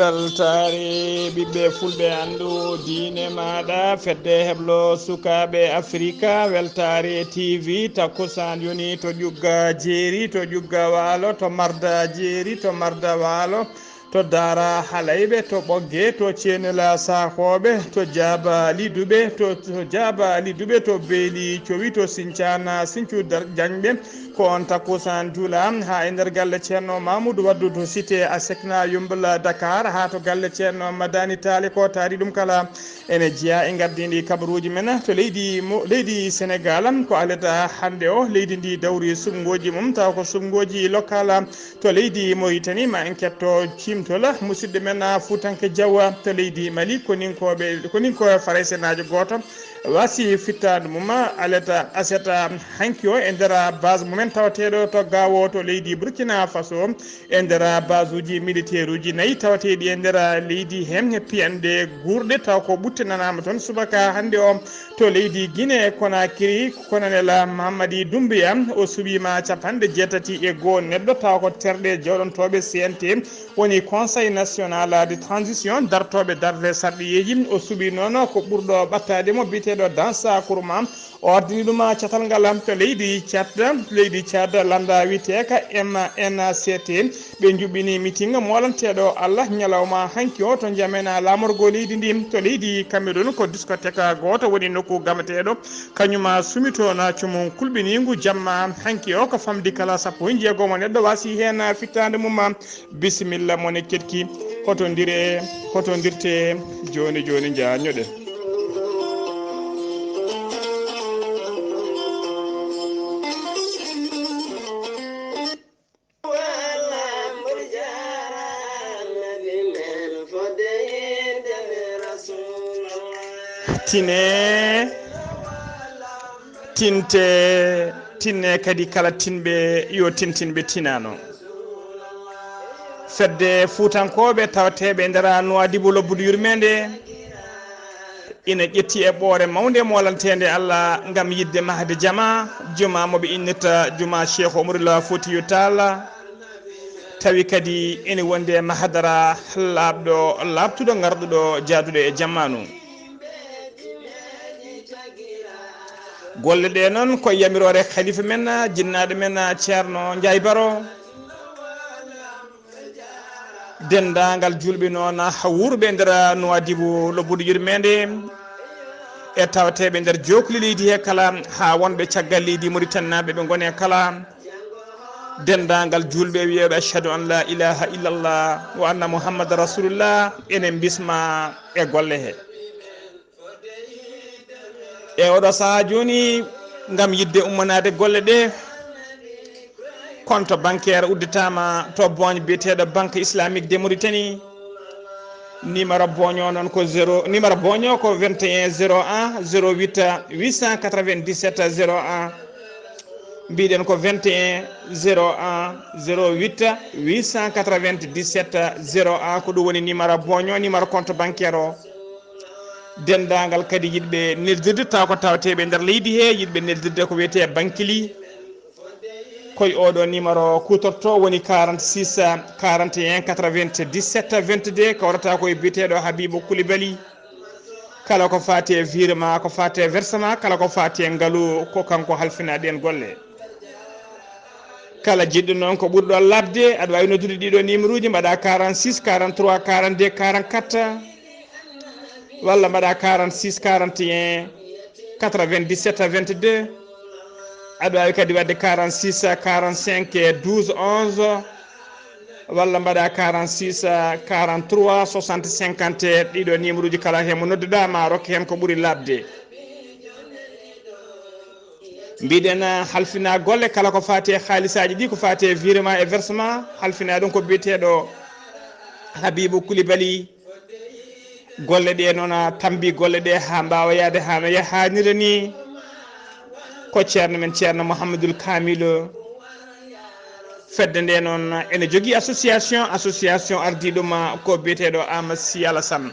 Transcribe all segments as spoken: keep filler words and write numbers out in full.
Weltaare ɓiɓɓe fulɓe, anndu diine maaɗa, fedde heblo sukaaɓe Afrika, weltaare T V, takkusaan yoni to ƴugga jeeri, to ƴugga waalo, to marda jeeri, to marda waalo, to daara halayɓe, to ɓogge, to ceenela saakooɓe, to jaaba liduɓe, to, to jaaba liduɓe, to beeli cowi, to sincana sincu dar-, jañɓe. Ko on takkusaan juula haa e nder galle Ceerno Mamoudou Waddu to cité Asecna Yumbel Dakar, haa to galle Ceerno Madani Taali ko taari ɗum kala. Ene jeyaa e ngardiindi kabaruuji men to leydi mo, leydi Senegal. Ko alata hannde o, leydi ndi dawri suɓngooji mum, tawa ko suɓngooji local to leydi Mauritanie. Ma en ketto ciimtol musidɗo men Fuutanke Jaw to leydi Mali, koninkooɓe, koninkooɓe faraysenaajo gooto wasi fittaandu mum alata aseta hanki o e nder base mumen tawateeɗo to Gaawo to leydi Burkina Faso, e nder base uji militaire uji nayi tawateeɗi e nder leydi he piyanɗe guurɗe, taw ko ɓuttinanaama toon subaka hannde o to leydi Guinée Conakry. Colonel Mamadi Doumbouya, o suɓiima capanɗe jeetati e goo neɗɗo, taw ko terɗe jooɗontooɓe C N T, woni Conseil National de Transition, dartooɓe darde sarɗiyeeji. O suɓii noon ko ɓurɗo ɓattaade mo, biyeteeɗo Dansa Kurma. O ardini ɗum catal ngal to leydi Tchad. Leydi Tchad, lannda wiyeteeka M N C T, ɓe njuɓɓini meeting moolanteeɗo Allah ñalawma hanki o to Njamena, laamorgo leydi ndi. To leydi Cameroun, ko discothèque gooto woni nokku gamateeɗo, kañum sumitoona cumum kulɓiniingu jamma hanki o, ko famɗi kala sappo e jeegomo neɗɗo wasi heen fittaande mum. Bisimilla, mone ketki, hotondire, hotondirte, jooni jooni, njañoɗe. Tine, tinte, tinne kadi kala tinɓe yo tintin ɓe tinano. Fedde Fuutankooɓe tawateeɓe e nder Nuwaadibu lobbudu yurmeende ina ƴetti eɓɓoore mawnde molanteende Allah ngam yiɗde mahde jama, juma mo ɓe innirta juma Cheikh Oumar Foutiyou Tall, tawi kadi ene wondi e mahadara laaɓɗo, laaɓtuɗo, ngarɗuɗo, jaaduɗo e jamanu. Golle ɗe noon ko yamiroore khalifa men, jinnaaɗo men Ceerno Njaay Baro. Denndaangal juulɓe noon, wuurɓe nder Nuwaadibu lobbudu yurmeende, e tawateeɓe nder jookli leydi he kala, haa wonɓe caggal leydi Mauritanie naaɓe ɓe ngoni e kala. Denndaangal juulɓe wiyooɓe ashhadu an la ilaha illallah wa anna Muhammad rasulullah, ene mbisma e golle he. E oɗo sahaa jooni, ngam yiɗde ummanaade golle ɗe, compte bancaire udditaama to Bogne biyeteeɗo Banque Islamique de Mauritanie. Numéro Bogne o noon ko zéro, numéro Bogne o ko vingt et un zéro un zéro huit huit cent quatre-vingt-dix-sept zéro un. Mbiɗen ko vingt et un zéro un zéro huit huit cent quatre-vingt-dix-sept zéro un, ko ɗum woni numéro Bogne o, numéro compte bancaire o. Denndaangal kadi yiɗɓe neldirde, taw ko tawateeɓe nder leydi he, yiɗɓe neldirde ko wiyetee Bankili, koye oɗo numéro kuutorto, woni quarante-six quarante et un quatre-vingt-dix-sept vingt-deux, kawrata koye biyeteeɗo Habibou Koulibaly. Kala ko faati e virement, ko faati e versement, kala ko faati e ngalu, ko kanko halfina ɗeen golle. Kala jiɗɗo noon ko ɓuri ɗo labde, aɗa waawi noddude ɗiɗo numéro uji, mbaɗa quarante-six quarante-trois quarante-deux quarante-quatre, walla mbaɗa quarante-six quarante et un quatre-vingt-dix-sept vingt-deux. Aɗa waawi kadi waɗde quarante-six quarante-cinq douze onze, walla mbaɗa quarante-six quarante-trois soixante cinquante. Ɗiɗo numéro uji kala heen mo nodduɗa, ma rokke heen ko ɓuri labde. Mbiɗen, ah, halfina golle kala ko faati e haalisaaji ɗi, ko faati e virement e versement, halfina ɗum ko biyeteeɗo Habibou Koulibaly. Golle ɗe noon, ah, tambi golle ɗe haa mbaawa yahde haa no yahanira ni. Ko ceerno men, Ceerno Mouhamadoul Kamil. Fedde nde noon ene jogii association, association ardii ɗum ko biyeteeɗo Amadou Sy Alassane.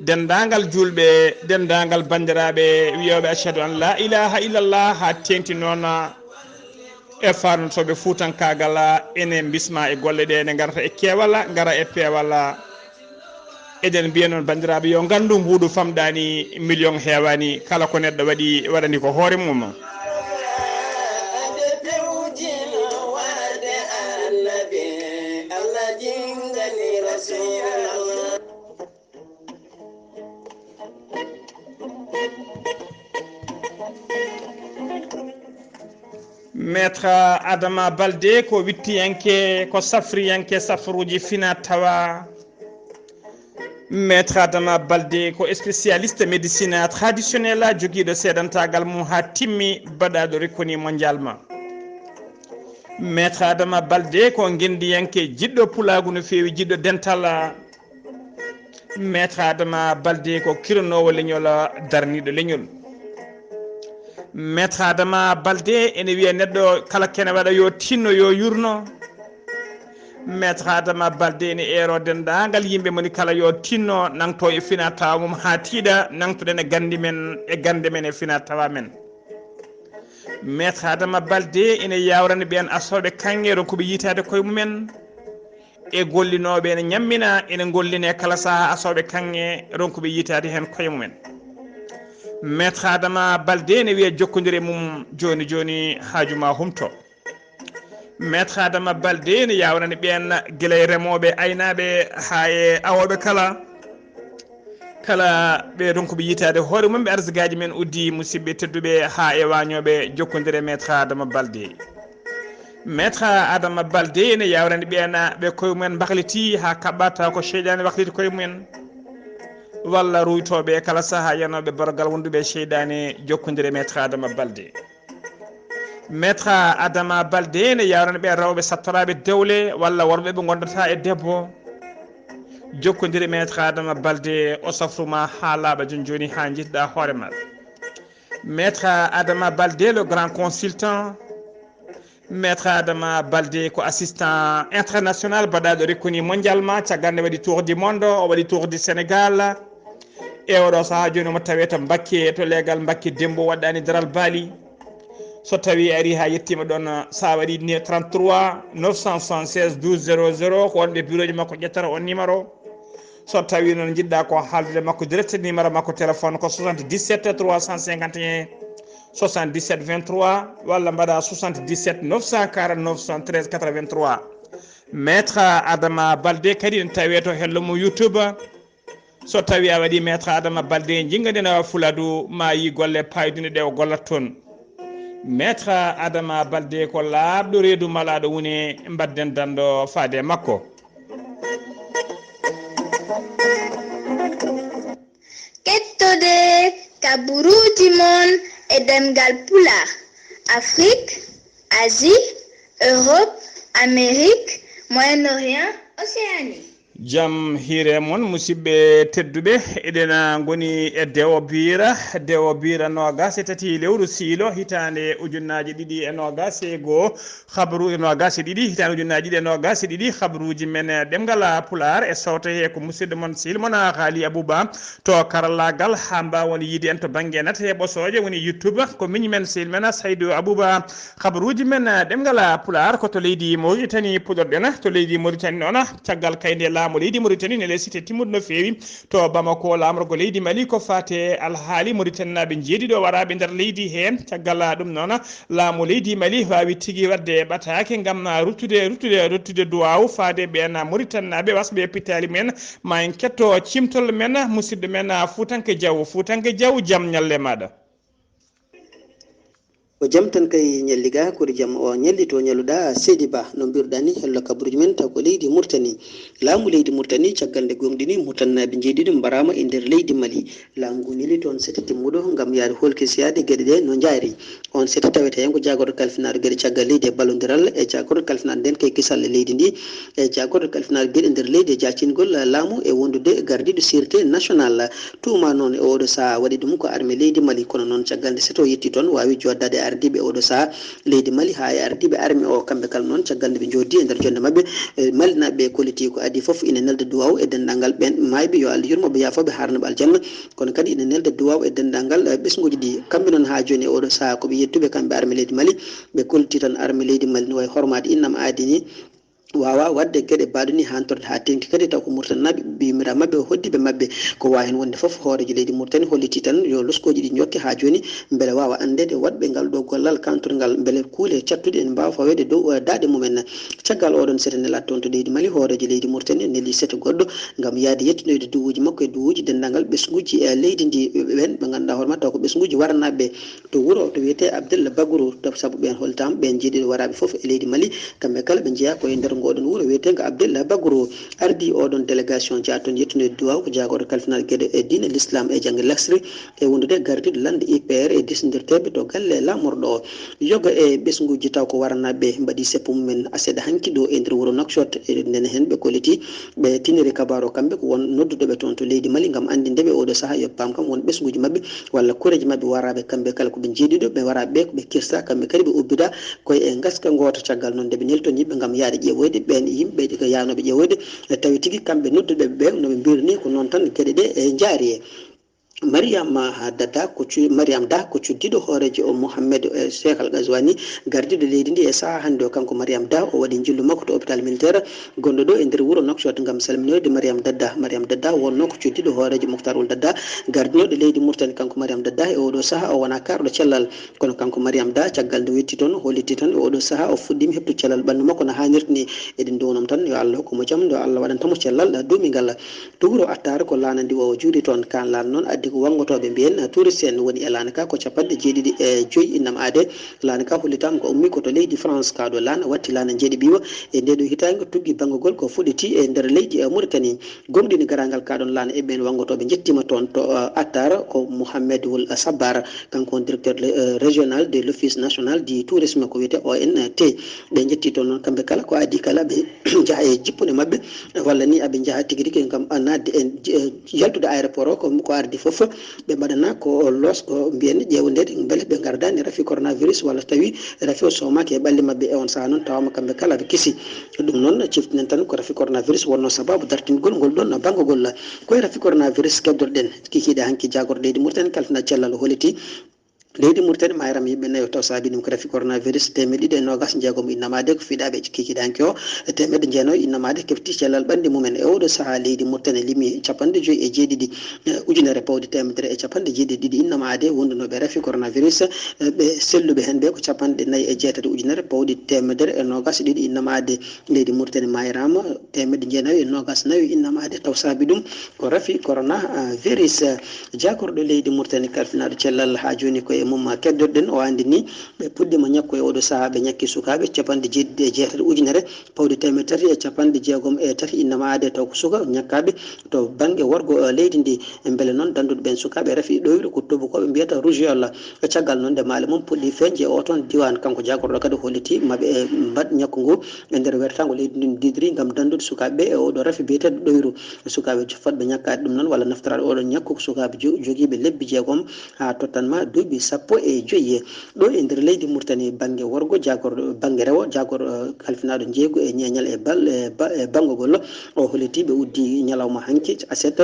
Denndaangal juulɓe, denndaangal banndiraaɓe wiyooɓe ashhadu an la ilaha illallah, haa teeŋti noon e faarnotooɓe fuutankaagal, ene mbisma e golle ɗe, ene ngarata e keewal, ngara e peewal. Eɗen mbiya noon, banndiraaɓe, yo nganndu mbuuɗu famɗaani, million heewaani, kala ko neɗɗo waɗi, waɗani ko hoore mum. Maître Adama Balde ko wittiyanke, ko safriyanke safruuji fina tawa. Maître Adama Balde ko spécialiste médecine traditionnelle, jogiiɗo seedantaagal mum haa timmi, baɗaaɗo reconnu mondialement. Maître Adama Balde ko ngenndiyanke, jiɗɗo pulaagu no feewi, jiɗɗo dental. Maître Adama Balde ko kiranoowo leñol, darniiɗo leñol. Maître Adama Balde ene wiya neɗɗo kala kene waɗa yo tinno, yo yurno. Maître Adama Balde ene eero denndaangal yimɓe moni kala yo tinno, nangto e fina tawa mum haa tiiɗa, nangtoɗen e gandi men, e gande men e fina tawa men. Maître Adama Balde ene yawrani ɓeen asooɓe kaŋŋe ronkuɓe yitaade koye mumen. E gollinooɓe ene ñammina, ene ngolline kala saha asooɓe kaŋŋe ronkuɓe yitaade heen koye mumen. Maître Adama Balde ene wiya jokkondire mum jooni jooni, haaju ma humto. Maître Adama Balde ene yawrani ɓeen gila e remooɓe, aynaaɓe, haa e awooɓe kala. Kala ɓe ronkuɓe yitaade hoore mum, ɓe arsigaaji men uddi, musidɓe tedduɓe, haa e waañooɓe, jokkondire Maître Adama Balde. Maître Adama Balde ene yawrani ɓeen ɓe koye mumen mbakliti haa kaɓɓa taw ko seyɗaane wakliti koye mumen, walla ruytooɓe kala saha yanooɓe borogal wonduɓe e seyɗaane, jokkondire Maître Adama Balde. Maître Adama Balde ene yawrani ɓe rewɓe sattoraaɓe dewle walla worɓe ɓe ngondata e debbo. Jokkondire Maître Adama Balde, o safruma haa laaɓa jooni jooni haa njiɗɗa hoore ma. Maître Adama Balde, le grand consultant. Maître Adama Balde ko assistant international baɗaaɗo reconnu mondialement, caggal nde waɗi tour du monde, o waɗi tour du Sénégal. E oɗo saha jooni omo tawe to Mbakke, to leegal Mbakke Dembo, waɗɗani daral baali. So tawi ari ha yettima ɗon, sa waɗi ni trente-trois neuf cent soixante-seize douze zéro zéro, ko wonɓe bureau ji makko ƴettata on numéro. So tawi noon jiɗɗa ko haaldude makko direct, numéro makko téléphone ko soixante-dix-sept trois cent cinquante et un soixante-dix-sept vingt-trois, walla mbaɗa soixante-dix-sept neuf cent quarante-neuf soixante-treize quatre-vingt-trois. Maître Adama Balde kadi ne tawe to hello mo YouTube. So tawi a waɗi Maître Adama Balde, jingaden awa Fuladu, ma yi golle paydunde ɗe o gollat toon. Maître Adama Balde ko laaɓɗo reedu, malaɗo wune, mbadden dando faade makko. Kettode kaburuuji mon e ɗemngal Pulaar, Afrik, Asie, Europe, Amérique, Moyen-Orient, Océanie. Jam hiire mon, musidɓe tedduɓe, eɗen, ah, ngoni e Dewo Biira, Dewo Biira noogas e tati lewru siilo hitaande ujunnaaji ɗiɗi e noogas e goo, habru e noogas e ɗiɗi, hitaande ujunnaaji ɗiɗi e noogas e ɗiɗi, habruuji men, eh, ɗemngal, ah, Pulaar e sawto he ko musidɗo mon sehil mon, ah, Haali Abuba to karallaagal, haa mbaawon yiide en to bannge nat he ɓosooje woni YouTube, ko miñi men sehil men, ah, Saydu Abuba. Habaruuji men, eh, ɗemngal, ah, Pulaar ko to leydi Moritani puɗorɗen. To leydi Moritani noon, caggal kayde laamu leydi Moritani ne lesiti timmude no feewi to Bamako, laamorgo leydi Mali, ko faate alhaali Moritaninaaɓe njeeɗiɗo waraaɓe nder leydi heen. Caggal, ah, ɗum noon, laamu leydi Mali waawi tigi waɗde ɓataake ngam, ah, ruttude, ruttude, ruttude duwaaw faade ɓeen Moritaninaaɓe wasɓe pitaali mumen. Ma en ketto cimtol men, musidɗo men, ah, Fuutanke Jaw. Fuutanke Jaw, jam ñalle maaɗa. Ko jam tan kay ñalli ga, kori jam o ñalli to ñalluɗa, Seydi Ba, no mbiruɗa ni, hello kabaruuji men taw ko leydi Murtani. Laamu leydi Murtani, caggal nde gomɗini, Murtaninaaɓe njeeɗiɗo mbarama e nder leydi Mali. Laamu ngu neli toon sete timmuɗo ngam yaade holkisiyaade geɗe ɗe no njaari. On sete tawete heen ko jaagorɗo kalfinaaɗo geɗe caggal leydi e ballodiral e jaagorɗo kalfinaaɗo nden kay kisal e leydi ndi, e jaagorɗo kalfinaaɗo geɗe nder leydi e jaacingol laamu e wondude gardiiɗo sûreté nationale. Tuuma noon e oɗo saha waɗi ɗum ko armée leydi Mali, kono noon caggal nde seto yetti toon, waawi jooɗdaade e ardiiɓe oɗo saha leydi Mali haa e ardiiɓe armée o. Kamɓe kala noon caggal nde ɓe njooɗdi e nder jonnde maɓɓe, e Malinaaɓe ɓe kolliti ko adii fof ina nelda duwaaw e denndaangal ɓeen maayɓe, yo Allah yurmo ɓe, yaafo ɓe, haarana ɓe aljanna. Kono kadi ina nelda duwaaw e denndaangal, e ɓesnguuji ɗi. Kamɓe noon haa jooni e oɗo saha ko ɓe yettuɓe kamɓe armée leydi Mali, ɓe kolliti tan armée leydi Mali no wayi hormaade innam aadi ni. Waawa waɗde geɗe baaɗe ni hantorde haa teŋti kadi taw ko Murtaninaaɓe Yummiraaɓe maɓɓe e hoɗdiiɓe maɓɓe. Ko waawi heen wonde fof, hooreejo leydi Mauritanie hollitii tan yo loskooji ɗi njokke haa jooni, mbele waawa anndeede waɗɓe ngal ɗoo gollal kaantorgal, mbele kuule cattuɗe ene mbaawa faweede dow, eh, daaɗe mum en. Caggal oɗon sete nelaaɗo toon to leydi Mali, hooreejo leydi Mauritanie nelii sete goɗɗo ngam yahde yettinoyde duwuuji makko e duwuuji denndaangal ɓesnguuji, eh, leydi ndi, ɓeen ɓe ngannduɗaa hoore maa taw ko ɓesnguuji warnaaɓe to wuro to wiyetee Abdel Bagro, to sabu ɓeen hollitaama ɓeen jeeɗiɗo waraaɓe fof e leydi Mali, kamɓe kala ɓe njeyaa ko e nder ngoɗon wuro wiyeteengo Abdel Bagro. Ardii oɗon délégation jeyaa toon yettunoyde duwaaw ko jaagorɗo kalfinal geɗe e diine l'islam e jannge lasri e wondude gardiiɗo lannde I P R e disindirteeɓe to galle laamorɗo o. Yoga e ɓesnguuji taw ko warnaaɓe mbaɗii seppo mum en aset hanki ɗo e nder wuro Nouakchott, e nden heen ɓe kolliti ɓe tiniri kabaaru o kamɓe ko won nodduɗo ɓe toon to leydi Mali ngam anndinde ɓe oɗo sahaa yo paam kam won ɓesnguuji maɓɓe walla kureeji maɓɓe waraaɓe kamɓe kala ko ɓe jeeɗiɗo, ɓe waraaɓe ɓe ko ɓe kirsa, kamɓe kadi ɓe ubbida koye e ngaska ngoota. Caggal noon nde ɓe neltoni yimɓe ngam yahde ƴeewoyde ɓeen yimɓe ko yahnooɓe ƴeewoyde, e tawi tigi kamɓe nodduɓe ɓe no ɓe mbirni ko noon tan geɗe ɗe e njaari e. Mariam Dada ko cu-, Mariam Da ko cuddiɗo hooreejo o Mohamed, eh, Cheikh Al Ghazouani, gardiiɗo leydi ndi e sahaa hannde o. Kanko Mariam Da o waɗi njillu makko to hôpital militaire gonɗo ɗo e nder wuro Nouakchott ngam salminoyde Mariam Dada. Mariam Dada wonnoo ko cuddiɗo hooreejo Moctar Ould Dada, gardinooɗo leydi Mauritanie. Kanko Mariam Dada e oɗo sahaa o wonaa kaarɗo cellal. Kono kanko Mariam Da, caggal nde o yettii toon, o hollitii tan e oɗo sahaa o fuɗɗiima heɓtude cellal ɓanndu makko no haanirta ni. Eɗen nduwanoo mo tan yo Allah hokku mo jam, nde Allah waɗanta mo cellal duumingal. To wuro Attar ko laana ndiwoowa juuri toon. Kaan laana noon addi ko wanngotooɓe mbiyen touriste en woni e laana ka ko capanɗe jeeɗiɗi e joyi innam aade. Laana ka hollitaama ko ummii ko to leydi France. Kaa ɗo laana watti laana njeeɗiɓiiwa e ndee ɗo hitaande tuggi banngugol ko fuɗɗitii e nder leydi, eh, Mauritanie. Gomɗini garaangal kaa ɗoon laana e ɓeen wanngotooɓe njettiima toon to, eh, Attar ko Mohamed Wul Sabbar, kanko woni directeur, eh, régional de l'Office national du tourisme ko wiyetee O N T. Ɓe njettii toon noon kamɓe kala ko adii kala ɓe njaha e jippunde maɓɓe walla ni aɓe njaha tigi rigi ngam naatde e, eh, yaltude aéroport o ko, ko ardi fof ɓe mbaɗana ko loos ko mbiyen ƴeewndeede mbele ɓe ngardaani rafi coronavirus walla tawi rafi o soomaaki e ɓalli maɓɓe. E on sahaa noon tawaama kamɓe kala ɓe kisi. Ɗum noon ciftinen tan ko rafi coronavirus wonnoo sababu dartingol ngol ɗoon banngugol. Ko e rafi coronavirus keddorɗen kikiiɗe hanki jaagorɗo leydi Mauritanie kalfina cellal o holliti leydi Mauritanie maayram yimɓe nayo taw saabi ɗum ko rafi coronavirus teemeɗɗe ɗiɗi e noogas njeegom innamaade ko fiɗaaɓe kikiiɗe hanki o. E teemeɗɗe jeenayo innamaade kefti cellal ɓanndi mumen. E oɗo sahaa leydi Mauritanie limi capanɗe joyi e jeeɗiɗi, eh, ujunere pawɗi teemedere e capanɗe jeeɗiɗi ɗiɗi innamaade wondunooɓe rafi coronavirus, eh, ɓe selluɓe heen ɓe ko capanɗe nayi e jeetati ujunere pawɗi teemedere e noogas e ɗiɗi innamaade. Leydi Mauritanie maayraama teemeɗɗe jeenayo e noogas nayo innamaade taw saabi ɗum ko rafi coronavirus. Jaagorɗo leydi Mauritanie kalfinaaɗo cellal haa jooni ko e mum keddorɗen o anndi ni ɓe puɗɗiima ñakku e oɗo sahaa ɓe ñakki sukaaɓe capanɗe jeeɗiɗi e jeetati ujunere pawɗi teemedde tati e capanɗe jeegom e tati innamaade taw ko suka ñakkaaɓe to bannge worgo, eh, leydi ndi. Mbele noon danndude ɓeen sukaaɓe rafi ɗoyru ko tubakooɓe mbiyata rougeole. Caggal noon nde maale mum puɗɗi feeñde e oo toon diiwaan, kanko jaagorɗo kadi holliti maɓe, eh, mbaɗ ñakku ngu e nder wertaango leydi ndin didiri ngam danndude sukaaɓe ɓe e oɗo rafi biyeteeɗo ɗoyru. Sukaaɓe fotɓe ñakkaade ɗum noon walla naftoraade oɗo ñakku ko sukaaɓe jo-, jogiiɓe lebbi jeegom haa tottan ma duuɓi sappo e joyi. Ɗo e nder leydi Mauritanie bannge worgo jaagorɗo, bannge rewo jaagorɗo, eh, kalfinaaɗo njeeygu e ñeeñal e bal-, e ba-, e banngugol o holliti ɓe uddi ñalawma hanki aset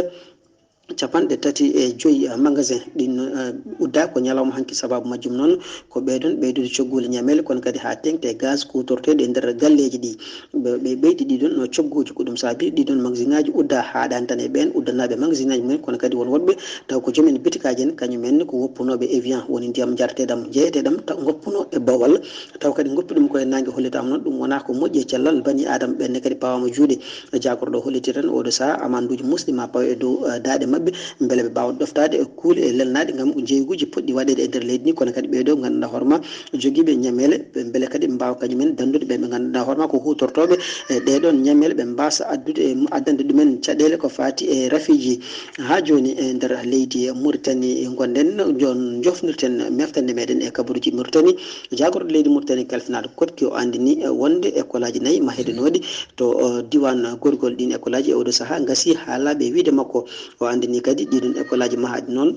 capanɗe tati e joyi, eh, magasin ɗin, eh, udda ko ñalawma hanki. Sababu majjum noon ko ɓeyden ɓeydude cogguuli ñameele kono kadi haa teŋti e gaz kuutorteeɗo e nder galleeji ɗi. Ɓe, ɓe ɓeydi ɗiɗon no cogguuji ko ɗum saabi ɗiɗon magasin ngaji udda haaɗaani tan e ɓeen uddanaaɓe magasin ngaji mumen kono kadi won woɗɓe taw ko joom en bitikaaji en kañum en ko woppunooɓe Evian woni ndiyam njarteeɗam jeeyeteeɗam taw ngoppuno e bawal. Taw kadi ngoppi ɗum koye naange hollitaama noon ɗum wonaa ko moƴƴi e cellal bani Aadama ɓenne kadi pawaama juuɗe. Jaagorɗo o holliti tan oɗo sahaa amanduuji musɗi ma paw e dow, eh, daaɗe maɓɓe mbele ɓe mbaawa ɗoftaade e kuule e lelnaaɗe ngam ko njeeyguuji potɗi waɗeede e nder leydi ndi kono kadi ɓee ɗo ngannduɗaa hoore ma jogiiɓe ñameele ɓe mbele kadi ɓe mbaawa kañum en danndude ɓe ɓe ngannduɗaa hoore ma ko huutortooɓe e ɗee ɗoon ñameele ɓe mbaasa addude e addande ɗumen caɗeele ko faati e rafiiji. Haa jooni e nder leydi Mauritanie ngonɗen, jon-, jofnirten meftande meɗen e kabaruuji Mauritanie. Jaagorɗo leydi Mauritanie kalfinaaɗo Koɗki o anndini wonde ekolaaji nayi mahedenooɗi to, o, diiwaan gorgol ɗiin ekolaaji e oɗo sahaa ngasii haa laaɓi e wiyde makko. O anndini kadi ɗiɗon ekolaaji mahaaɗi noon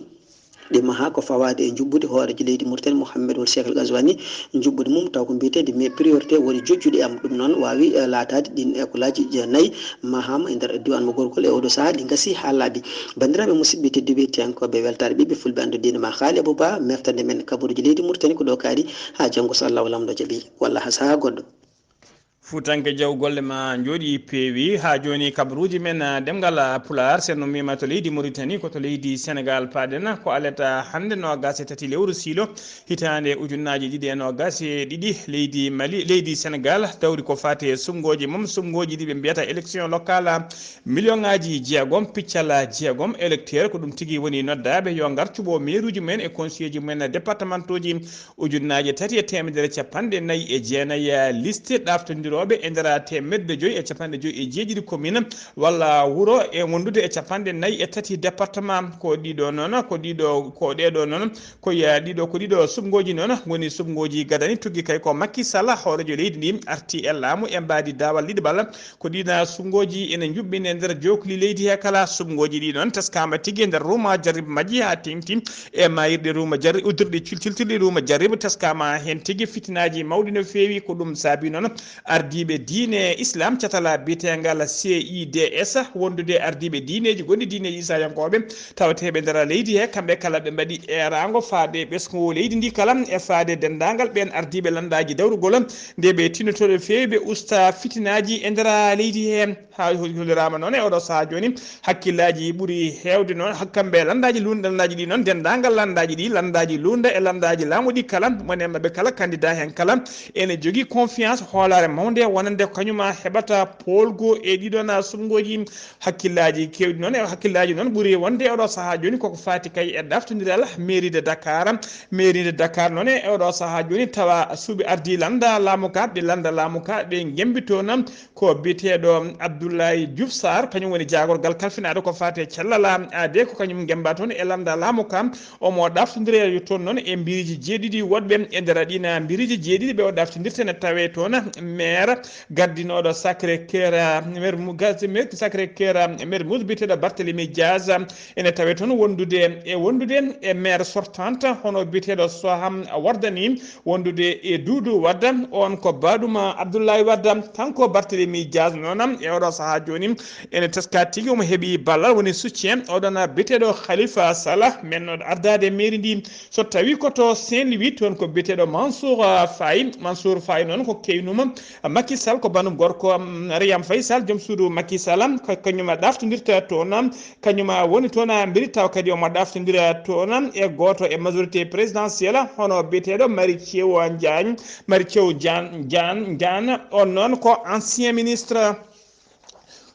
ɗi mahaa ko fawaade e njuɓɓudi hooreejo leydi Mauritanie Mohamed Ould Cheikh El Ghazouani. Njuɓɓudi mum taw ko mbiyeteeɗi mais priorité woni jojjuɗi am. Ɗum noon waawi, eh, laataade ɗiin ekolaaji je-, nayi mahaama e nder diiwaan mo gorgol e oɗo sahaa ɗi ngasii haa laaɓi. Banndiraaɓe musidɓe tedduɓe tiyankooɓe weltaare ɓiɓɓe fulɓe anndude diine ma Haali Abou Ba, meftande men kabaruuji leydi Mauritanie ko ɗo kaari haa janngo so Allahu Laamɗo jaɓi walla haa sahaa goɗɗo. Fuutanke Jaw, golle ma njooɗi peewi. Haa jooni kabaruuji men, ah, ɗemngal, ah, Pulaar, sen no mbiima to leydi Mauritanie, ko to leydi Senegaal paaɗen. Ko alet, ah, hannde noogaas e tati lewru siilo, hitaande ujunnaaji ɗiɗi e noogaas e ɗiɗi, leydi Mali, leydi Senegaal dawri ko faati e suɓngooji mum, suɓngooji ɗi ɓe mbiyata élection locale, ah, million ŋaaji jeegom piccal, ah, jeegom électeur, ko ɗum tigi woni noddaaɓe yo ngar cuɓoo meeruuji mumen e conseiller ji mumen départementauji. Ujunnaaje tati e teemedere capanɗe nayi e jeenayi liste ɗaftondirooɓe e nder teemedde joyi e capanɗe joyi e jeeɗiɗi commune walla wuro e wondude e capanɗe nayi e tati département. Ko ɗiɗo noon, ko ɗiɗo, ko ɗeɗo noon, ko ya ɗiɗo, ko ɗiɗo suɓngooji noon ngoni suɓngooji gadani tuggi kay ko Macky Sall, hooreejo leydi ndi, arti e laamu e mbaadi daawal ɗiɗi balla. Ko ɗiɗa suɓngooji ene njuɓɓine nder jookli leydi he kala. Suɓngooji ɗi noon teskaama tigi e nder ruuma jarrib majji haa teŋti e maayirɗe ruuma jarri, uddirɗe cil-, ciltirɗe ruuma jarrib teskaama heen tigi fitinaaji mawɗi no feewi. Ko ɗum saabi noon ardiiɓe diine Islam catala biyeteengal C I D S wondude ardiiɓe diineeji gonɗi diineeji Isayankooɓe tawateeɓe nder leydi he, kamɓe kala ɓe mbaɗi eeraango faade ɓesngu leydi ndi kala e faade denndaangal ɓeen ardiiɓe lanndaaji dawrugol nde ɓe tinnoto no feewi ɓe usta fitinaaji e nder leydi he. Haa holiraama noon e oɗo sahaa jooni hakkillaaji ɓuri heewde noon hakkamɓe lanndaaji luun-, lanndaaji ɗi noon, denndaangal lanndaaji ɗi, lanndaaji luunda e lanndaaji laamu ɗi kala, mone maɓɓe kala, candidat heen kala ene jogii confiance, hoolaare mawnde wonande ko kañum a heɓata poolgu e ɗiɗon suɓngooji. Hakkillaaji keewɗi noon e hakkillaaji noon ɓuri wonde e oɗo sahaa jooni koko faati kay e ɗaftondiral mairie de Dakar. Mairie de Dakar noon e oɗo sahaa jooni tawa suuɓi ardii lannda laamu ka, ɓe lannda laamu ka, ɓe ngembitoo noon ko biyeteeɗo Abdoulaye Diouf Sarr, kañum woni jaagorgal kalfinaaɗo ko faati e cellal aade, ko kañum ngemba toon e lannda laamu ka. Omo ɗaftondira toon noon e mbiriji jeeɗiɗi woɗɓe e nder ɗiin mbiriji jeeɗiɗi ɓe o ɗaftondirta ne tawee toon maire gardinooɗo Sacré Cœur, maire mu-, gas-, maire Sacré Cœur, maire Mousse biyeteeɗo Barthélémy Diaz, ene tawee toon wondude e, wondude e maire sortante hono biyeteeɗo Soham Wardani, wondude e Doudou Wade, on ko baaɗum Abdoulaye Wade. Kanko Barthélémy Diaz noon e oɗo sahaa jooni ene teska tigi omo heɓi ballal woni soutien oɗon biyeteeɗo Khalifa Salah, men noon ardaade mairie ndi. So tawi ko to Saint-Louis, toon ko biyeteeɗo Mansour, ah, Faye. Mansour Faye noon ko keynuma Macky Sall, ko banum gorko, mm, Marième Faye Sall, joom suudu Macky Sall, ko kañum ɗaftondirta toon. Kañum woni toon mbiri taw kadi omo ɗaftondira toon e gooto e majorité présidentielle, hono biyeteeɗo Mary Teuw Diagne, Mary Teuw Diagne, Diagne, Diagne. On noon ko ancien ministre.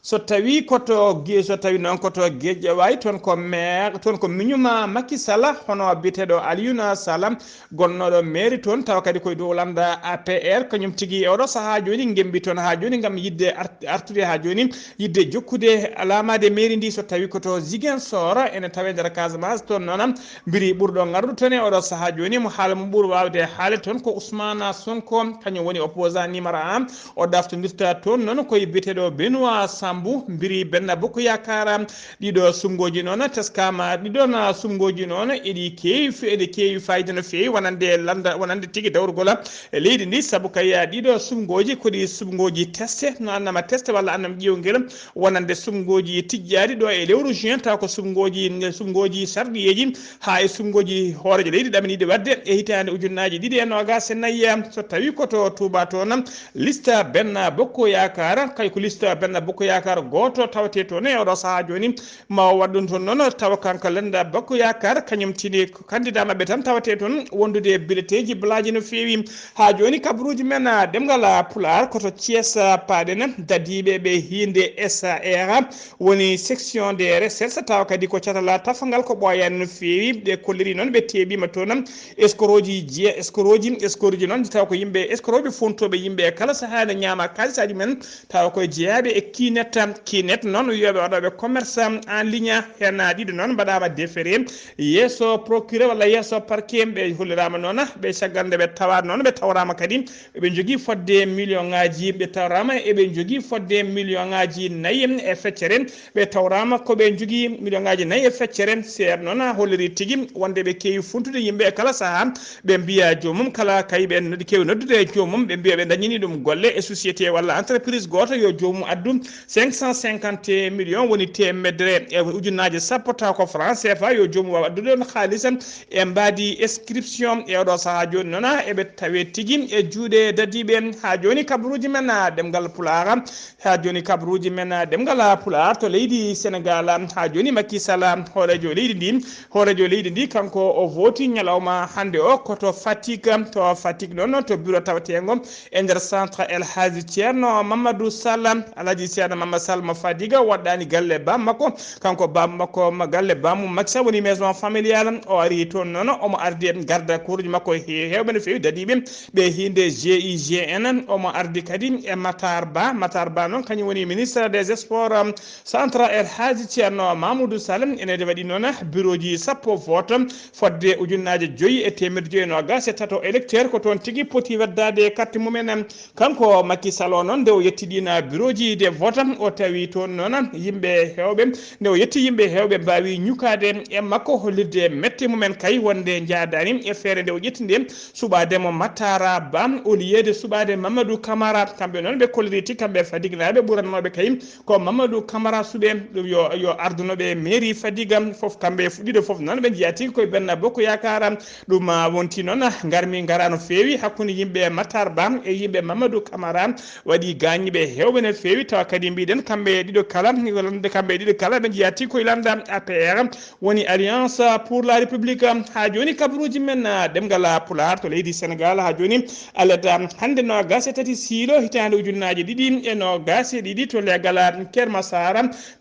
So tawi ko to Ge-, so tawi noon ko to Guédiawaye, toon ko maire, toon ko miñuma Macky Sall, hono biyeteeɗo Alioune Sall, gonnooɗo mairie toon, tawa kadi koye dow lannda A P R, kañum tigi e oɗo sahaa jooni ngembi toon haa jooni ngam yiɗde art-, artude haa jooni, yiɗde jokkude laamaade mairie ndi. So tawi ko to Ziguinchor, ene tawee nder Casamance, toon noon mbiri ɓurɗo ngardu toon e oɗo sahaa jooni, mo haala mum ɓuri waawde haale toon ko Ousmane Sonko, kañum woni opposant numéro un. O ɗaftondirta toon noon ko e biyeteeɗo Benoît Sambou, mbiri Benno Bokk Yaakaar. Ɗiɗo suɓngooji noon teskaama, ɗiɗon suɓngooji noon eɗi keewi fe-, eɗi keewi fayida no feewi wonande lannda, wonande tigi dawrugol e leydi ndi, sabu kay ɗiɗo suɓngooji ko ɗi suɓngooji teste, no annama teste walla annam ƴeewngel wonande suɓngooji tijjaaɗi ɗo e lewru juin, taw ko suɓngooji, suɓngooji sarɗiyeeji haa e suɓngooji hooreejo leydi ɗaminiiɗi waɗde e hitaande ujunnaaji ɗiɗi e noogaas e nayi. So tawi ko to Touba toon, liste Benno Bokk Yaakaar, kay ko liste Benno Bokk Yaakaar gooto tawetee toon e oɗo sahaa jooni, ma o waɗ ɗum toon noon, tawa kanko Lenda Bokk Yaakaar, kañum tini ko candidat maɓɓe tan tawetee toon wondude e bileteeji blaaji no feewi. Haa jooni kabaruuji men, ah, ɗemngal, ah, Pulaar, ko to Thiès, ah, paaɗen, dadiiɓe ɓe hiinde S A R, woni section des recherches, tawa kadi ko catal tafangal ko ɓooyaani no feewi. Ɓe kolliri noon, ɓe teeɓiima toon escroc ji, escroc ji, escroc ji noon, tawa ko yimɓe escroc ɓe, fontooɓe yimɓe e kala sahaa, ene ñaama kaalisaaji men, tawa koye jeyaaɓe e Keynet. Keynet noon, wiyooɓe waɗooɓe commerce en ligne, heen ɗiɗo noon mbaɗaama déféré yeeso procureur walla yeeso parquet. Ɓe holliraama noon, ɓe caggal nde ɓe tawa noon, ɓe tawraama kadi eɓe njogii fodde million ŋaaji, ɓe tawraama eɓe njogii fodde million ŋaaji nayi e feccere. Ɓe tawraama ko ɓe njogii million ŋaaji nayi e feccere. Seer noon holliri tigi wonde ɓe keewi funtude yimɓe e kala sahaa. Ɓe mbiya joomum kala kay ɓe noddi, keewi noddude e joomum, ɓe mbiya ɓe dañini ɗum golle e société walla entreprise gooto, yo joomum addu cinq cent cinquante millions, woni teemedere e ujunnaaje sappo, taw ko franc C F A, yo joomum waaw addude on haalis e mbaadi inscription. E oɗo sahaa jooni noon, eɓe tawe tigi e juuɗe dadiiɓe. Haa jooni kabaruuji men, ah, ɗemngal Pulaar, haa jooni kabaruuji men, ah, ɗemngal Pulaar to leydi Senegaal, haa jooni Macky Sall, hooreejo leydi ndi, hooreejo leydi ndi, kanko o vooti ñalawma hannde o ko to Fatick, to Fatick noon, to bureau taweteengo e nder centre El Hadji Ceerno Mamadou Sall. Alhaji Ceerno Mamadou Sall mo Fadiga waɗɗaani galle bam makko, kanko bam makko, ma-, galle bam Macky Sall woni maison familiale. O ari toon noon, omo ardi e garda kuuruji makko he-, heewɓe no feewi dadiiɓe, ɓe hiinde G I G N. Omo ardi kadi e Matar Ba. Matar Ba noon, kañum woni ministre des sports, um, centre El Hadji Ceerno Mamadou Sall. Ene waɗi noon bureauji sappo vote, fodde ujunnaaje joyi e teemedde joyi e noogaas e tato électeur ko toon tigi poti weddaade carte mumen. Kanko Macky Sall o noon, nde o yetti ɗiin bureauji de vote, o tawi toon noon yimɓe heewɓe. Nde o yetti yimɓe heewɓe mbaawi ñukaade e makko, hollirde mette mumen kay wonde njaadaani e feere nde o ƴetti nde, suɓaade mo Matar Ba, au lieu de suɓaade Mamadou Camara. Kamɓe noon ɓe kolliri tigi, kamɓe Fadignaaɓe ɓurannooɓe kay ko Mamadou Camara suɓe, ɗum yo, yo ardunoɓe mairie Fadiga fof, kamɓe fu-, ɗiɗo fof noon ɓe njiyaa tigi koye Benno Bokk Yaakaar. Ɗum, ah, wonti noon, ah, ngarmi ngara no feewi hakkunde yimɓe Matar Ba e yimɓe Mamadou Camara. Waɗi gaañiiɓe heewɓe no feewi, tawa kadi mbiɗen kamɓe ɗiɗo kala, wonande kamɓe ɗiɗo kala ɓe njiyaa tigi koye lannda A P R, woni Alliance pour la République. Haa jooni kabaruuji men, ah, ɗemngal Pulaar to leydi Senegaal, haa jooni alet, ah, hannde noogaas e tati siilo hitaande ujunnaaje ɗiɗi e noogaas e ɗiɗi to leegal, ah, Keur Massar,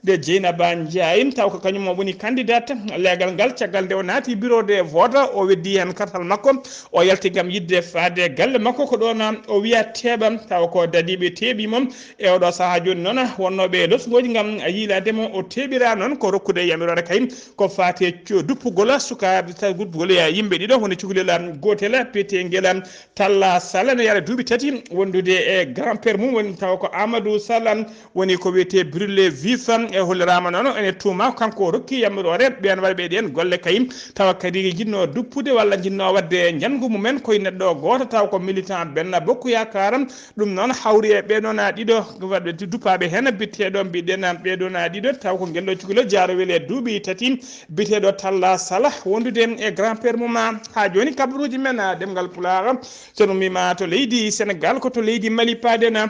nde Jeynaba Ndiaye, taw ko kañum o woni candidat. Leegal ngal, caggal nde o naati bureau de vote, o weddi heen kartal makko, o yalti ngam yiɗde faade galle makko, ko ɗoon o wiya teeɓa, taw ko dadiiɓe teeɓi mo. E oɗo sahaa jooni noon, wonnooɓe e losngooji ngam yiilaade mo, o teeɓira noon ko rokkude yamiroore kay ko faati e co-, duppugol sukaaɓe, taw duppugol e yimɓe ɗiɗo, woni cukalel gootel, peteengel Talla Sall, no yahra duuɓi tati wondude e grand-père mum, woni taw ko Amadou Sall, woni ko wiyetee brûlé vif, e holliraama noon ene tuuma kanko o rokki yamiroore ɓeen waɗɓe ɗeen golle kay, tawa kadi jinnoo duppude walla jinnoo waɗde njanngu mumen koye neɗɗo gooto, taw ko militant Benno Bokk Yaakaar. Ɗum noon hawri e ɓee noon ɗiɗo waɗɓe duppaaɓe heen, bitteeɗo mbiɗen ɓee ɗoon ɗiɗo, taw ko ngel ɗo cukalel jaarowel e duuɓi tati, biteeɗo Talla Sall, wondude e grand-père mum. Haa jooni kabaruuji men ɗemngal Pulaar, so ɗum wiima to leydi Senegaal, ko to leydi Mali paaden.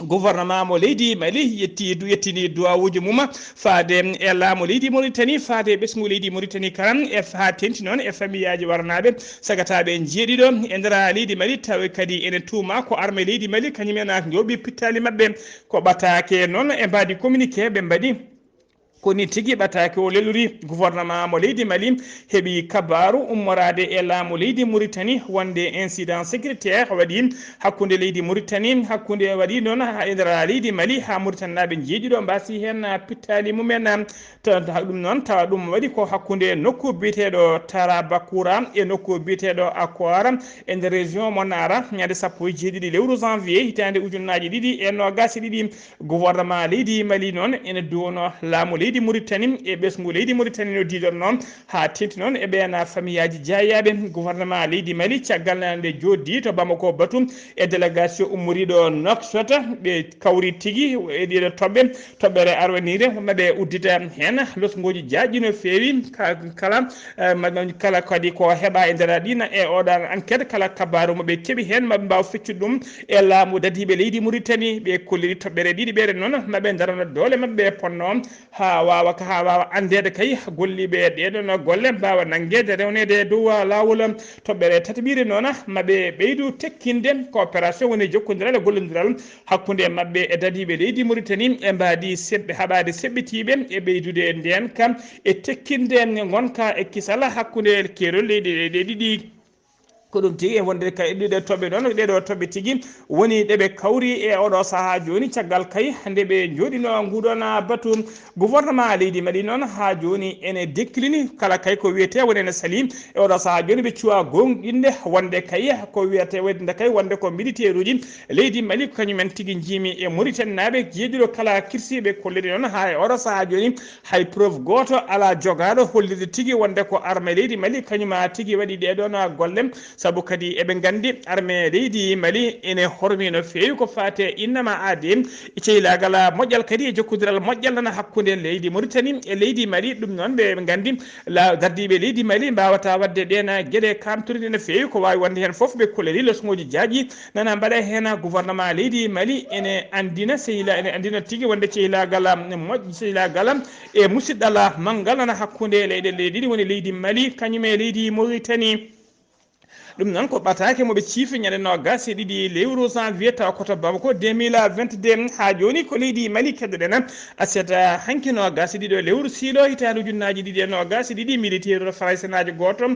Gouvernement mo leydi Mali yetti du-, yettini duwawuuji mum faade e laamu leydi Mauritanie, faade e ɓesngu leydi Mauritanie kala, e haa teeŋti noon e famiyaaji warnaaɓe sagataaɓe njeeɗiɗo e nder leydi Mali, tawi kadi ene tuuma ko arme leydi Mali, kañum en njooɓi pittaali maɓɓe. Ko ɓataake noon e mbaadi communiqué ɓe mbaɗi. Ko ni tigi ɓataake o lelori. Gouvernement mo leydi Mali heɓi kabaaru ummoraade e laamu leydi Mauritanie wonde incident sécuritaire waɗi hakkunde leydi Mauritanie, hakkunde waɗi noon ha e nder leydi Mali, ha Mauritanaaɓe njeeɗiɗo mbaasi heen pittaali mumen. Ta-, ta-, ɗum noon tawa ɗum waɗi ko hakkunde nokku biyeteeɗo Tarabakoura e nokku biyeteeɗo Akoara e nder région mo Nara, ñande sappo e jeeɗiɗi lewru janvier hitaande ujunnaaji ɗiɗi e noogaas e ɗiɗi. Gouvernement leydi Mali noon ene duwono laamu leydi Mauritanie e ɓesngu leydi Mauritanie no diidorno, haa teeŋti noon e ɓeen famiyaaji jaayaaɓe. Gouvernement leydi Mali, caggal nde jooɗdi to Bamako batu e délégation ummoriiɗo Nouakchott, ɓe kawri tigi e ɗiɗo toɓɓe, toɓɓere arwaniire, maɓe uddita heen losngooji jaajɗi no feewi. Ka-, kala, eh, ma-, kala kadi ko heɓa e nder ɗiin e oɗo enquête, kala kabaaru mo ɓe keɓi heen, maɓe mbaaw feccude ɗum e laamu dadiiɓe leydi Mauritanie. Ɓe kolliri toɓɓere ɗiɗi ɓeɗe noon, maɓe darana doole maɓɓe ponno, haa waawa ka, haa waawa anndeede kay golliiɓe ɗeɗon golle mbaawa nanngeede rewneede e dow laawol. Toɓɓere tataɓire noon, maɓe ɓeydu tekkinde coopération, woni jokkondiral e gollondiral hakkunde maɓɓe e dadiiɓe leydi Mauritanie, e mbaadi seɓɓe, haɓaade seɓɓitiiɓe e ɓeydude ndeen kam e tekkinde ngonka e kisal hakkunde keerol leyɗe ɗe ɗiɗi. Ko ɗum tigi e wonde kay ɗiɗo toɓɓe ɗon, ɗeɗo toɓɓe tigi woni ɗe ɓe kawri e oɗo sahaa jooni, caggal kay nde ɓe njooɗino nguɗon batu. Gouvernement leydi Mali noon haa jooni ene deklini kala kay ko wiyetee woni ene salii. E oɗo sahaa jooni ɓe cuwa goonɗinde wonde kay ko wiyetee wonde kay wonde ko militaire uji leydi Mali ko kañumen tigi njiimi e Mauritanie naaɓe jeeɗiɗo kala kirsiiɓe kolliri noon haa e oɗo sahaa jooni. Hay preuve gooto alaa jogaaɗo hollirde tigi wonde ko arme leydi Mali kañum tigi waɗi ɗee ɗoon golle. Sabu kadi eɓe nganndi armée leydi Mali ene hormi no feewi ko faati e innama aade e cehilagal moƴƴal kadi e jokkodiral moƴƴal nana hakkunde leydi Mauritanie e leydi Mali. Ɗum noon ɓe eɓe nganndi la dardiiɓe leydi Mali mbaawata waɗde ɗeen geɗe kamtoriɗe no feewi. Ko waawi wonde heen fof ɓe kolori losŋooji jaaƴi nana mbaɗa heen. Gouvernement leydi Mali ene anndina sehila ene anndina tigi wonde cehilagal moƴƴ cehilagal e musiɗɗal manngal nana hakkunde leyɗe leydi ɗiɗi woni leydi Mali kañum e leydi Mauritanie. Ɗum noon ko ɓataake mo ɓe ciifi ñande noogas e ɗiɗi lewru janvier tawa koto Bamako deux mille vingt-deux. Haa jooni ko leydi Mali keddoɗen aset hanki noogas e ɗiɗo lewru siilo hitaande ujunnaaji ɗiɗi e noogas e ɗiɗi militaire faraysenaajo gooto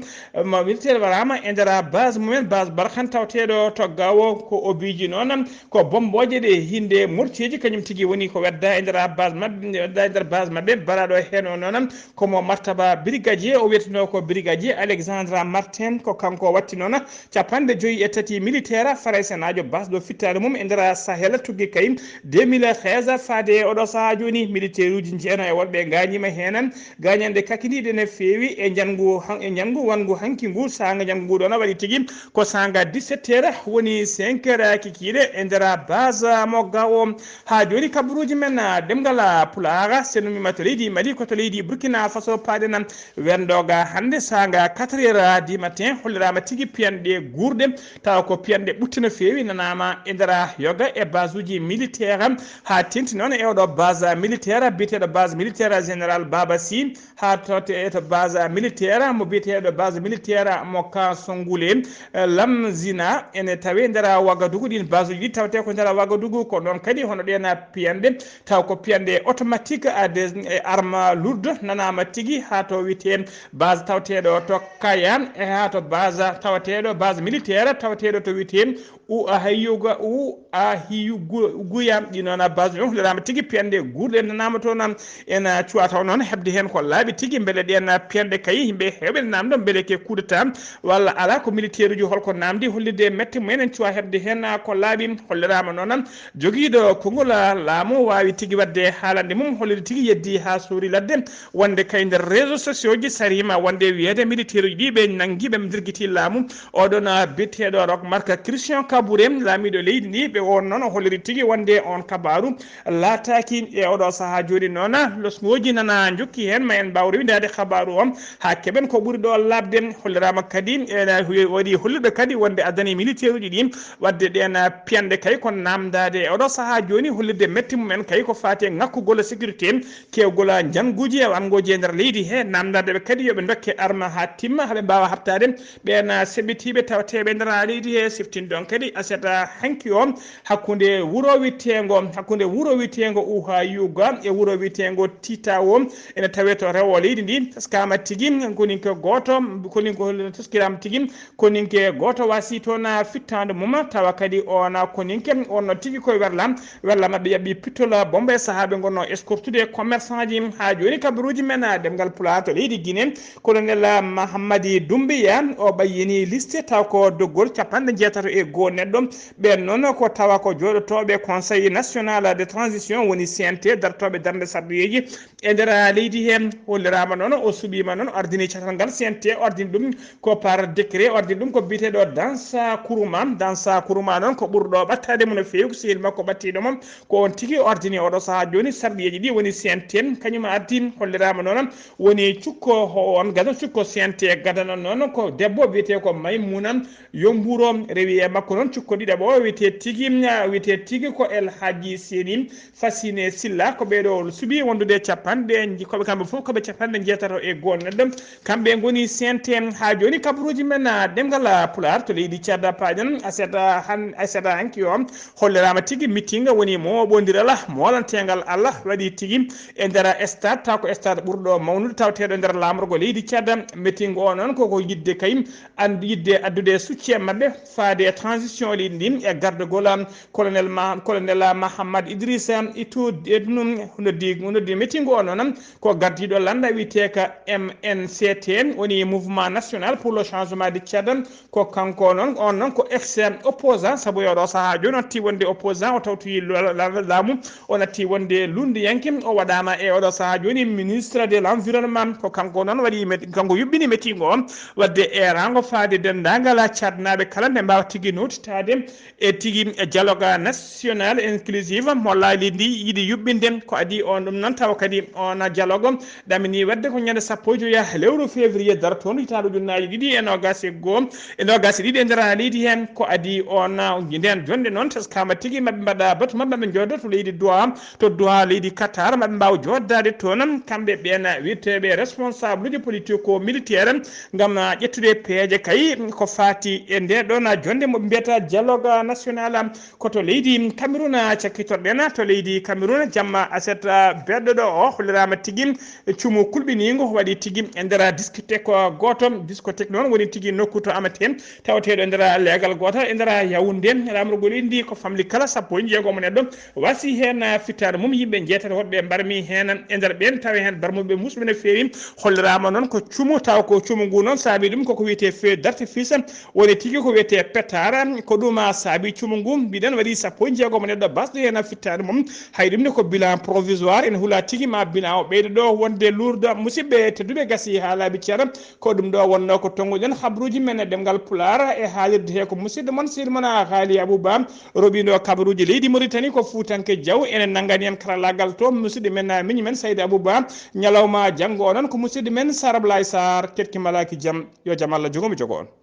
militaire waraama e nder base mumen base Barkhane tawteeɗo to Gao ko o biiji noon ko bombooje ɗe hinde mortieji kañum tigi woni ko wedda e nder base maɓɓe wedda e nder base maɓɓe baraɗo heen o noon komo martaba brigadier o wiyeteno ko brigadier Alexandre Martin ko kanko watti noon capanɗe joyi e tati militaire faraysenaajo basɗo fittaare mum e nder Sahel tuggi kay deux mille treize faade e oɗo sahaa jooni militaire uji jeeno e worɓe gañima heen gañanɗe kakiniɗe ne feewi e njanngu e njanngu wanngu hanki ngu saanga njanngu ngu ɗoon waɗi tigi ko saanga dix-sept heures woni cinq heures kikiiɗe e nder base mo Gao. Haa jooni kabaruuji men ɗemngal Pulaar sennumima to leydi Mali ko to leydi Burkina Faso paaɗen werndoga hannde saanga quatre heures du matin holliraama tigi piyanɗe guurɗe tawa ko piyanɗe ɓutte no feewi nanaama e nder yoga e base uji militaire haa tenti noon e oɗo base militaire biyeteeɗo base militaire général Baba Sy haa tawte e to base militaire mo biyeteeɗo base militaire mo ka Songule Lamzina ene tawe nder Wagadugu ɗin base uji ɗi tawte ko nder Wagadugu ko noon kadi hono ɗen piyanɗe taw ko piyanɗe automatique à des e arme lourde nanaama tigi haa to wiyetee base tawteeɗo to Kaya e haa to base tawateeɗo base militaire tawateeɗo to wiyetee u a hayuga u a hiyuguya ɗi noon base ɗum holliraama tigi piyanɗe guurɗe nanaama toon ena cuwa taw noon heɓde heen ko laaɓi tigi mbele ɗen piyanɗe kay yimɓe heewɓe namdo mbele ke coup d'état walla alaa ko militaire uji holko namdi hollirde mette mumen en cuwa heɓde heen ko laaɓi holliraama noon jogiiɗo konngol laamu waawi tigi waɗde haalande mum hollirde tigi yeddi haa soori ladde wonde kay nder réseau sociaux ji sariima wonde wiyeede militaire uji ɗi ɓe nanngi ɓe dirgiti laamu oɗon biyeteeɗo Rock Mark Christian Kabouré laamiiɗo leydi ndi ɓe on noon o holliri tigi wonde on kabaaru laataaki e oɗo sahaa jooni noon losngooji nana njokki heen ma en mbaaw rewindaade kabaaru o haa keɓen ko ɓuri ɗo laaɓde holliraama kadi ene waɗi hollirɗo kadi wonde addani militaire uji ɗi waɗde ɗen piyanɗe kay ko namdaade e oɗo sahaa jooni hollirde mette mumen kay ko faati e ŋakkugol sécurité kewgol njannguuji e wannguuji e nder leydi he namdaade ɓe kadi yo ɓe ndokke arme haa timma haa ɓe mbaawa haɓtaade ɓeen seɓɓitiiɓe tawateeɓe e nder leydi he siftin ɗon kadi aset hanki o hakkunde wuro witeengo hakkunde wuro witeengo Uhayuga e wuro witeengo Titawo ene tawee to rewo leydi ndi taskaama tigi koninke gooto koninke taskiraama tigi koninke gooto wasi toon fittaandu mum tawa kadi oon koninke oon no tigi koye werla werla maɓɓe yaɓɓi pittola bomba e sahaa ɓe ngonno escortude commerçant ji haa jooni kabaruuji men ɗemngal pulaar to leydi Guinée colonel Mahamadi Doumbouya o ɓayyini liste taw ko doggol capanɗe jeetato e goo neɗɗo ɓeen noon ko tawa ko jooɗotooɓe conseil national de transition woni C N T dartooɓe darnde sarɗiyeeji e nder leydi heen holliraama noon o suɓiima noon ardini catal ngal C N T ardini ɗum ko par décret ardini ɗum ko biyeteeɗo Dansa Kuruma Dansa Kuruma noon ko ɓurɗo ɓattaade mo no feewi ko sehil makko ɓattiiɗo mo ko on tigi ardini oɗo sahaa jooni sarɗiyeeji ɗi woni C N T kañum addi holliraama noon woni cukko on gadano cukko C N T gadano noon ko debbo biyetee ko Maymuna Yomburo rewi e makko noon cukko ɗiɗaɓo wiyetee tigi wiyetee tigi ko El Hadji Seni Fasine Silla ko ɓeeɗo suɓi wondude capanɗe koɓe kamɓe fof koɓe capanɗe jeetato e goo neɗɗo kamɓe ngoni C N T haa jooni kabaruuji men ɗemngal pulaar to leydi Tchad paaɗen aseta han aseta hanki o holliraama tigi meeting woni mooɓondiral moolanteengal Allah waɗi tigi e nder stade taw ko stade ɓurɗo mawnude tawteeɗo nder laamorgo leydi Tchad meeting o noon koko yidde kay and yidde addude soutien maɓɓe faade e transition mission leydi ndi e gardagol colonel ma colonel mahamad idrissa itu ednum noddi noddi metingo o noon ko gardiiɗo lannda wiyeteeka mnct woni mouvement national pour le changement de tchad. Ko kanko noon on noon ko ex opposant sabu e oɗo sahaa jooni o natti wonde opposant o tawtoyi laamu o natti wonde lunndiyanke o waɗaama e oɗo sahaa jooni ministre de l'environnement ko kanko noon waɗi kanko yuɓɓini metingo o wadde eeraango faade denndaangal caatnaaɓe kala nde mbaawa tigi nowtitaade e tigi e dialogue national inclusive mo leydi ndi yiɗi yuɓɓinde ko adii on ɗum noon tawa kadi on dialogue ɗamini wadde ko ñande sappo e joya lewru février dartoondu hitaande ujunnaaji ɗiɗi e noogaas e goo e noogaas e ɗiɗi e nder leydi heen ko adii on nden jonde noon teskama tigi maɓɓe mbaɗa batu maɓɓe maɓɓe njoodo to leydi Doha to Doha leydi Qatar maɓe mbaawa jooɗdaade toon kamɓe ɓeen wiyteeɓe responsable uji politico militaire ngam ƴettude peeje kay ko faati e nde ɗoon jonde mo mbiyata dialogue national ko to leydi Cameroun cakkitorɗen to leydi Cameroun jamma aset beɗɗo ɗo o holliraama tigi cumu kulɓiniingo waɗi tigi e nder discothèque gooto. Discothèque noon woni tigi nokku to Amaten tawateeɗo e nder leegal gootal e nder Yaoundé. Laamorgol indi ko famli kala sappo e jeegom neɗɗo wasi heen fittaare mum yimɓe jeetati woɗɓe mbarmi heen e nder ɓeen tawi heen barmuɓe musuɓe no feewi. Holliraama noon ko cumu taw ko cumu ngu noon saabi ɗum koko wiyetee feu d'artifice woni tigi ko wiyetee pétard ko ɗum saabi cumu ngu mbiɗen waɗi sappo e jeegom neɗɗo basɗo heen fittaare mum. Hay ɗum ne ko bilan provisoire ene hula tigi ma bilan o ɓeyda ɗo wonde luurda musidɓe tedduɓe gasi ha laabi ceerno. Ko ɗum ɗo wonno ko tonnguɗen habruji men e ɗemngal pulaar e haalirde he ko musidɗo mon seydi mon haali abouba roɓiɗo kabaruji leydi mauritanie ko fuutanke diaw ene nanngani en karallagal to musidɗo men miñi men seydi abouba. Ñalawma janngo o noon ko musidɗo men sarablay sar teɗki malaki jam yo jam allah jogomi jogo on.